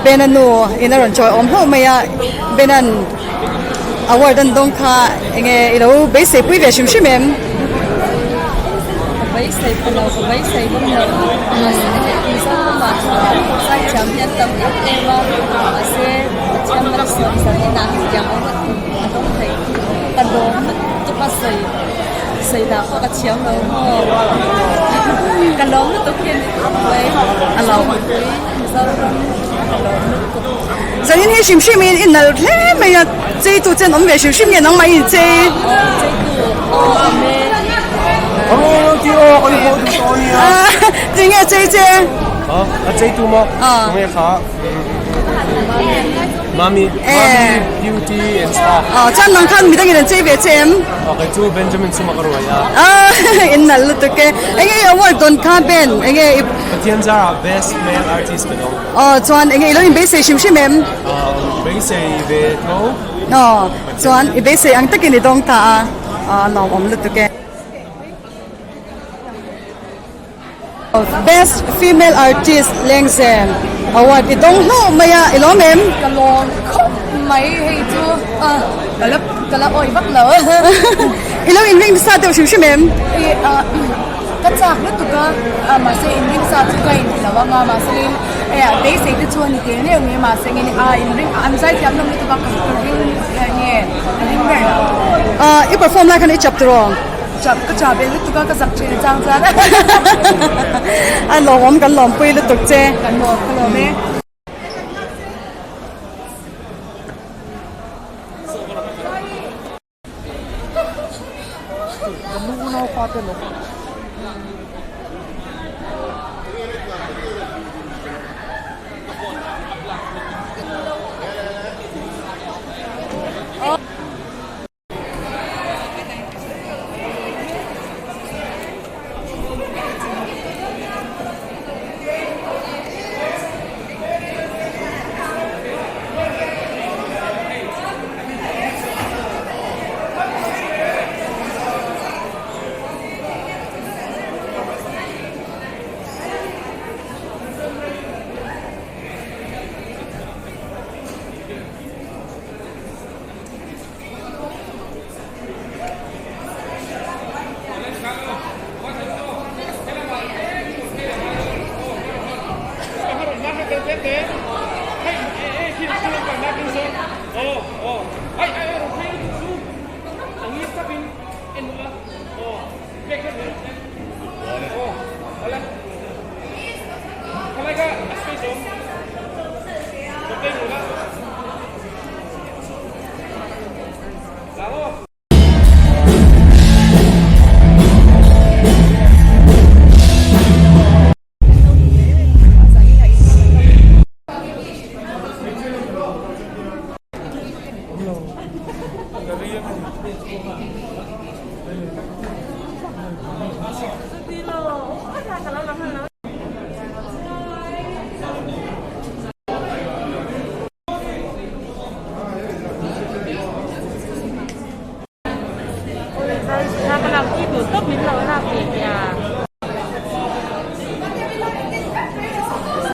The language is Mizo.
Bena nu in a rawn chawi awm hlauh mai a, Bena'n award an dawng kha enge i lo beisei pui ve hrim hrim em? Ka beisei pha lo, ka beisei bawk lo. Mahse Mizoramah chuan zaithiam hi an tam em em a, mahse Pathian malsawm zaninah hetiang award a dawng thei ka lawm lutuk a sawi sawi dah pawh ka thiam lo maw ka lawm lutuk hi a ni tawp mai A lawm. Mizoram ka lawm lutuk. Zanin hi hrim hrim in i nalh hle mai a, cheitu che an awm ve hrim hrim nge nangmah in chei? Aw cheitu aw awm e. Aw ti aw kan hmuh duh tawh a nia. Tinge chei che? A cheitu maw? Tunge kha? Mami, Mami Beauty and Spa. Aw chuan nang khan midangin an chei ve che em? Aw kei chu Benjamin Suma ka ruai a. Aw in nalh lutuk e. Enge i award dawn kha Ben? Enge i. Pathian zarah Best Male Artist ka dawng. Aw chuan enge i lo inbeisei hrim hrim em? Aw beisei ve tho. Aw chuan i beisei ang takin i dawng ta a. Aw lawmawm lutuk e. Best Female Artist Lengzem Award i dawng hlauh mai a, i lawm em? Ka lawm khawp mai hei chu ka la ka la awih vak lo. I lo inring sa deuh hrim hrim em? I ka chak lutuk a, mahse inring sa chu ka inti lo ang a, mahse beisei te chu a ni tel neuh mai mahse a inring an zaithiam hlawm lutuk a ka ring nge ka ring ber lo. I perform lai khan i chap tiraw? Chap ka chap ve lutuk a ka zak thin a chang chuan. A lawmawm kan lawmpui lutuk che. Kan lawm ka lawm e.